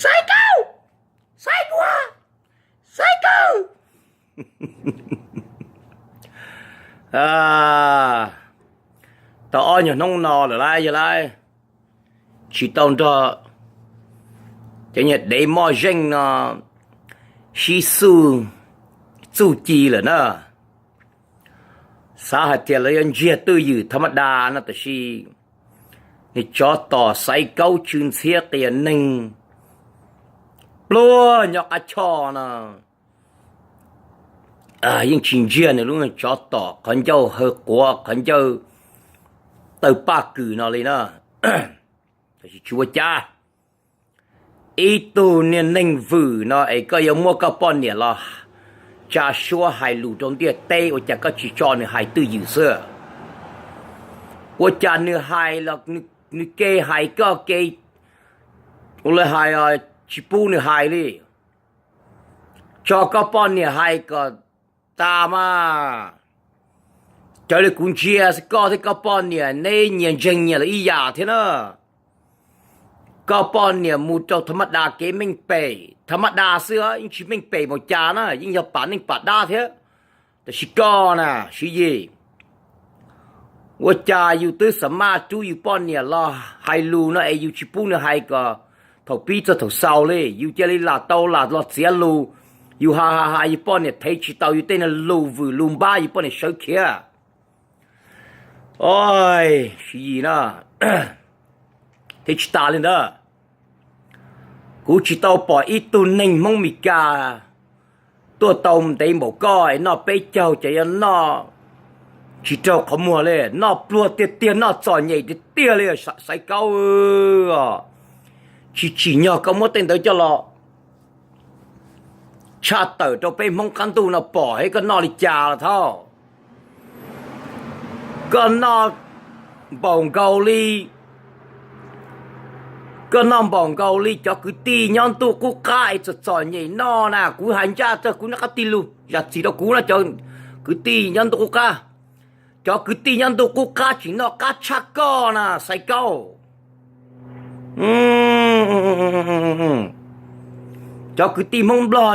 Xaiv Kaub, Xaiv Duav, Xaiv Kawg. Tau ob nyuag hnub no lawm lauj yog lauj, tsis tau nrog cov niag dev moj zeej no sib xub txuj ci lawm na. Xav hais tias lawv yuav ntsiag twj ywm thab maj das no tab sis niag tsov tom Xaiv Kaub tsw ntxhiab qias neeg pluag nyob qab choj no yeej tsis ntsiag nws lub tsov tom qhov ncauj haw quav qhov ncauj taw paj kws no li na. Tab sis tsis ua cas, ib tug niag neeg vwm no es koj yuav muab koj poj niam los tsa suab hais lus rau ntiaj teb ua cas koj tsis tso nws hais twj ywm xwb? Ua cas nws hais los nws ke hais koj ke, ua li hais tsis pub nws hais li. Tso koj poj niam hais kom tas mas. Raws li kuv ntsia koj thiab koj poj niam neb nyias ntseeg nyias lawm ib yam thiab na. Koj poj niam mus rau thab maj das kev meej pem, thab maj das xwb yeej tsis meej pem mus cas na, yeej yog pam neej pam dab thiab. Tab sis koj na Siv Yis, ua cas yus twb xa maj rub yus poj niam los hais lus no es yus tsis pub nws hais kom thaum pib txog thaum xaus li, yus cia li lam tau lam los txiav lus, yus hais hais hais yus poj niam thev tsis tau yus tej niag lus vwm lus npab yus poj niam sawv khiav. Oj, Siv Yis na, thiab tsis tas li ntawd, kuv tsis tau pom ib tug neeg Hmoob Mes Kas tuaj tau ntev npaum koj es noj peb caug ces yuav noj tsis raug qhov muag li, noj pluag tiag tiag noj txom nyem tiag tiag li Xaiv Kaub. Tsis tsim nyog koj muab tej ntawd coj los tshaj tawm rau peb Hmoob qab ntuj no pom thiab koj noj li cas los thauj. Koj noj npaum nkaus li, koj noj npaum nkaus li cov kwv tij nyob ntuj qub qab es txom txom nyem noj na, kuv hais ncaj rau kuv noj qab tig lus zam txim rau kuv no cov kwv tij nyob ntuj qub qab. Cov kwv tij nyob ntuj qub qab tsis noj qab tshaj koj na Xaiv Kaub. Cov kwv tij Hmoob Nplog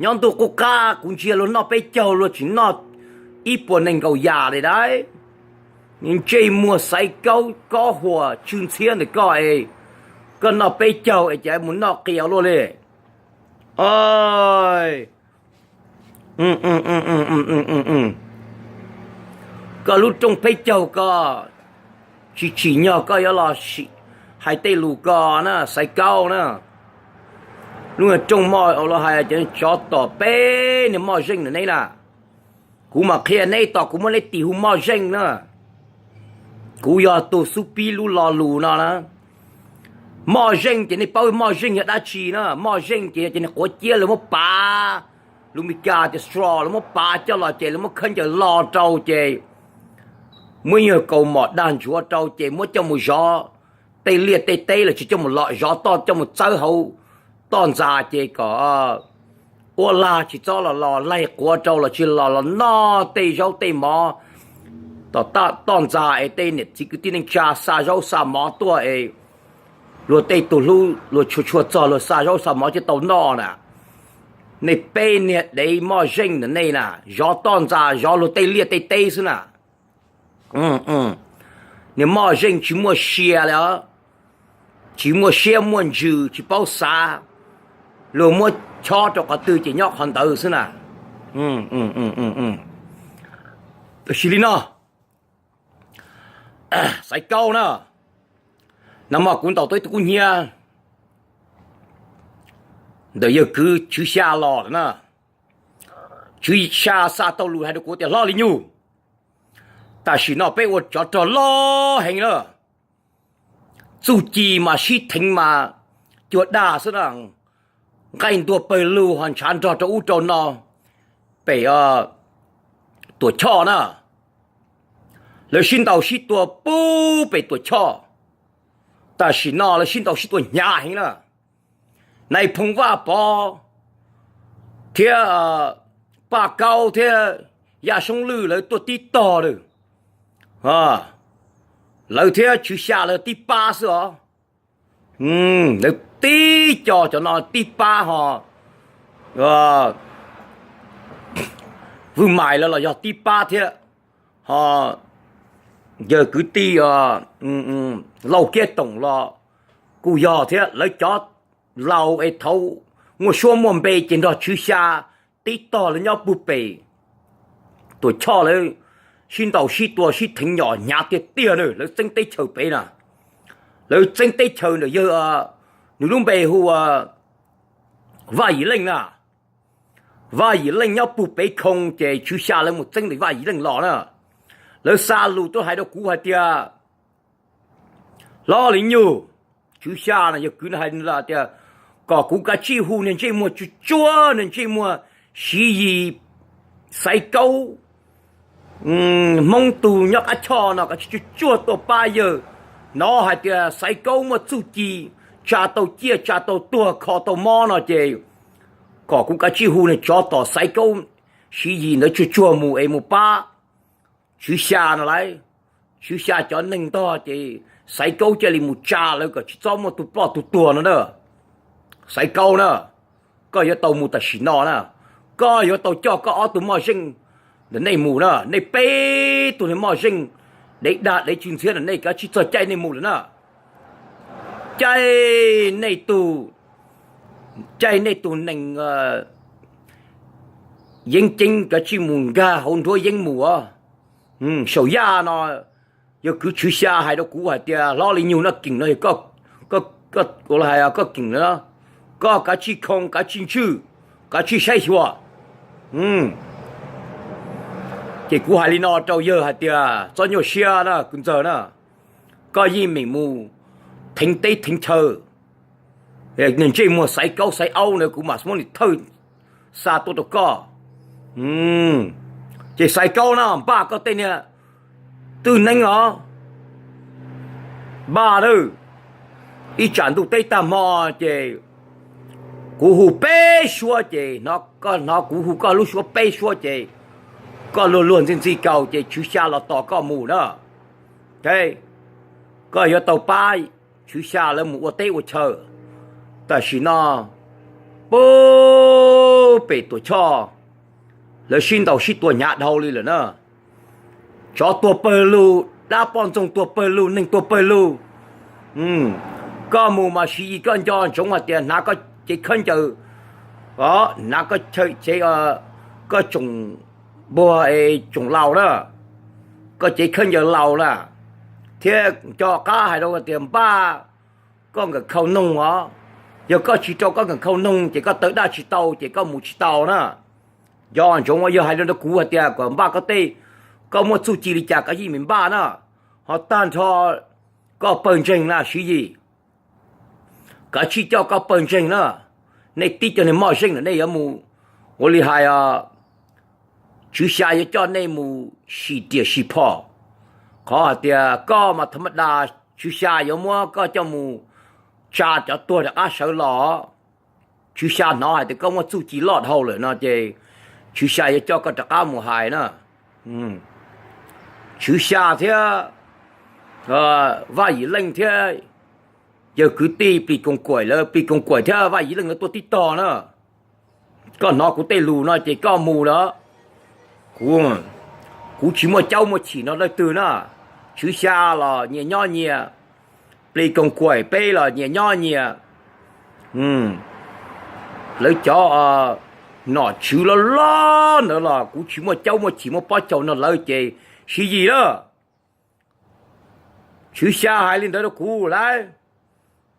nyob ntuj qub qab kuv ntsia luag noj peb caug luag tsis noj ib puas nees nkaum yam li dab. Ntsej muag Xaiv Kaub kob huas tsw ntxhiab ntawm koj es koj noj peb caug es cas mus noj qias luaj li. Koj lub rooj peb caug ko tsis tsim nyog koj yuav los hais tej lus ko na Xaiv Kaub na. Lub rooj moj los hais cov tsov tom peb niag moj zeej ntawm neb na. Kuv mam qhia neb tos kuv muab neb tis hu moj zeej na. Kuv yog tus xub pib lub lo lus no na. Moj zeej ces nej paub moj zeej yog dab tsi na, moj zeej ces yog cov niag quav ciab lawv muab pav, lus Mes Kas tias straw lawv muab pav coj los ces lawv muab khaub ncaws lo rau ces muab nyuag kaus mom dag ntsuav rau ces muab coj mus zov tej liaj tej teb los tsis coj mus lom zov toj coj mus txawb hauv toj ntxas ces kom ua lag tsis txhob los los laig quav rau los tsis los los noj tej zaub tej mov. Tom toj ntxas es tej niam txiv kwv tij neej tsa xa zaub xa mov tuaj es luag tej tus hlub luag tshua tshua txog luag xa zaub xa mov coj tau noj na. Nej peb niag dev moj zeej ntawm nej na, zov toj ntxas zov luag tej liaj tej teb xwb na. Niag moj zeej tsis muaj sia li os, tsis muaj siab muaj ntsws tsis paub xav, luag muab chob rau qhov twg ces nyob qhov ntawd xwb na. Tab sis li no, Xaiv Kaub na, nag hmo kuv ntaus tau ib tug kub hnyiab ntawm yawg kwv Tswv Xya los na. Tswv Xya xa tau lus hais rau kuv tias hlob Li Nyug, tam sim no peb ua tsov rog loj heev lawm, txuj ci mas sib theev mas cuag dag xwb na, nqaij ntuag pawg lug ho ntshav nrog rau ub rau no pem Tuam Choj na. Lawv sib ntaus sib tua pub pem Tuam Choj, tam sim no lawv sib ntaus sib tua hnyav heev na. Nais Phoo Vaj Pov thiab Paj Kaub thiab Yaj Soob Lwj lawv tuaj tib tog lawm. Lawv thiab Tswv Xya lawv tib pab xwb os. Lawv tib co cov no tib pab ho, Vwj Maiv lawv los yog tib pab thiab, ho yawg kwv tij Lauj Kiab Toom los kuj yog thiab. Lawv cov laus es thaum muaj suab muaj npe ces nrog Tswv Xya tib tog lawv nyob puag pem Tuam Choj, lawv sib ntaus sib tua sib theev nyom hnyav tiag tiag na. Lawv txeeb teb chaws pem na, lawv txeeb teb chaws ntawm yawg, nws lub npe hu ua Vaj Yim Leej na. Vaj Yim Leej nyob puag pem khoo ces Tswv Xya lawv mus txeeb ntawm Vaj Yim Leej los na. Lawv xa lus tuaj hais rau kuv hais tias, Hlob Lis Nyug, Tswv Xya no yawg kwv no hais tias kom kuv kav tsij hu niag ntsej muag tsuag tsuag, niag ntsej muag Siv Yis, Xaiv Kaub, Hmoob tug nyob qab choj no kav tsij tsuag tsuag tuaj pab yawg. Hnov hais tias Xaiv Kaub muaj txuj ci tsa tau ciaj tsa tau tuag kho tau mob no ces kom kuv kav tsij hu niag tsov tom Xaiv Kaub, Siv Yis ntawd tsuag tsuag mus es mus pab Tswv Xya no lauj. Tswv Xya cov neeg ntog ces Xaiv Kaub cia li mus tsa lawv kom tsis txhob muaj tus ploj tus tuag no na. Xaiv Kaub na, koj yuav tau mus tam sim no na. Koj yuav tau coj koj ob tug moj zeej ntawm nej mus na. Nej peb tug niag moj zeej dev dag dev tsw ntxhiab ntawm nej kav tsij txog caij nej mus lawm na. Caij nej tug, caij nej tug nees yeeb ceeb kav tsij mus nkag hauv nruab yeeb mus os. Saum yaj no, yawg kwv Tswv Xya hais rau kuv hais tias Hlob Lis Nyug no keem no yog koj, koj, koj keem no, koj kav tsij khoo kav tsij ntswj, kav tsij saib xyuas. Ces kuv hais li no rau yawg hais tias txhob nyuaj siab na kwv ntxawg na, koj yeej meem mus theev teb theev chaw, ntsej muag Xaiv Kaub Xaiv Aub ntawd kuv mam muab nws thawj xa tuaj rau koj. Ces Xaiv Kaub na, npaj koj tej niag twj neeb os, npaj na. Ib tsam ntuj teb tag hmo ces kuv hu peb suab ces koj hnov kuv hu koj lub suab peb suab ces koj luag luag ntxhi ntxhi kaus ces Tswv Xya los tos koj mus na. Koj yuav tau pab Tswv Xya lawv mus ua teb ua chaw. Tam sim no pub pem Tuam Choj lawv sib ntaus sib tua hnyav dhau li lawm na. Tsov tuag pawg lug, dab poj ntxoog tuag pawg lug, neeg tuag pawg lug. Koj mus mas Siv Yis koj nco ntsoov hais tias hnav koj cev khaub ncaws, hnav koj cev, koj tsoom npuag es tsoom laus na, koj cev khaub ncaws laus na, thiab nco qab hais rau tias npaj koj nkawm khau noog os. Yog koj tsis rau koj nkawm khau noog ces koj taw daj tsis tau ces koj mus tsis tau na. Nco ntsoov uas yawg hais rau kuv hais tias kom npaj koj tej, koj muaj txuj ci li cas koj yeej meem npaj na. Ho tag nrho koj pawg ntseeg na Siv Yis, kav tsij coj koj pawg ntseeg na. Nej tib co niag moj zeej na nej yuav mus, ua li hais, Tswv Xya yuav coj nej mus sim riam sim phom. Qhov hais tias koj mas tha ma das, Tswv Xya yuav muab koj coj mus tsa cov tuag rov qab sawv los. Tswv Xya hnov hais tias koj muaj txuj ci loj dhau lawm no ces Tswv Xya yuav coj koj rov qab mus hais na. Tswv Xya thiab Vaj Yim Leej thiab yawg kwv tij Plis Koos Kuaim lawv, Plis Koos Kuaim thiab Vaj Yim Leej lawv tuaj tib tog na. Koj hnov kuv tej lus no ces koj mus lawm. Kuv, kuv tsis muaj caub muaj chim no leej twg na. Tswv Xya los nyias nyob nyias, Plis Koos Kuaim peb los nyias nyob nyias. Lawv cov nom tswv loj loj ntawd los kuv tsis muaj caub muaj chim muaj pob caug no lawv ces Siv Yis na. Tswv Xya hais li ntawd rau kuv lawm.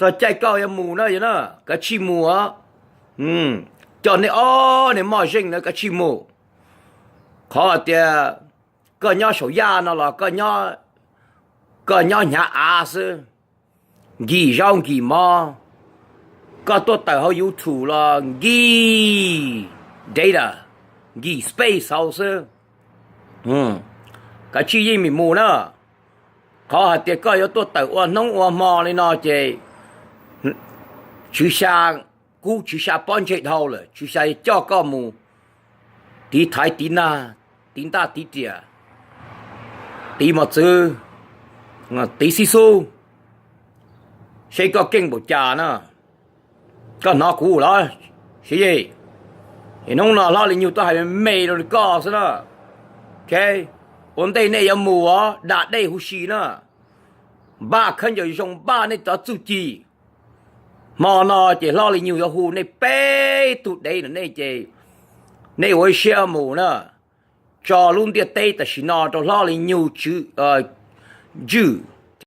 Txog caij koj yuav mus na, yog na, kav tsij mus os. Coj nej ob niag moj zeej ntawd kav tsij mus. Qhov tias koj nyob saum yaj no los koj nyob hnyav av xwb, nkim zaub nkim mov. Koj tuaj tawm hauv YouTube los nkim data, nkim space hauv xwb. Kav tsij yeej meem mus na. Qhov hais tias koj yuav tuaj tawm ua hnub ua hmo li no ces Tswv Xya, kub Tswv Xya pob ntseg dhau lawm, Tswv Xya yuav coj koj mus tiv thaiv tiv nag, tiv ntaj tiv riam, tiv mos txwv, tiv xib xub. seb koj keej npaum cas na. Koj hnov kuv los, Siv Yis? Hnub no Hlob Lis Nyug tuaj hais me me rau koj xwb na. Ua ntej nej yuav mus os, da dej huv si na, npaj khaub ncaws zoo, npaj nej cov txuj ci. Hmo no ces Hlob Lis Nyug yuav hu nej peb tug dev no, nej ces nej ua ib siab mus na, tso lub ntiaj teb tam sim no rau Hlob Lis Nyug tswj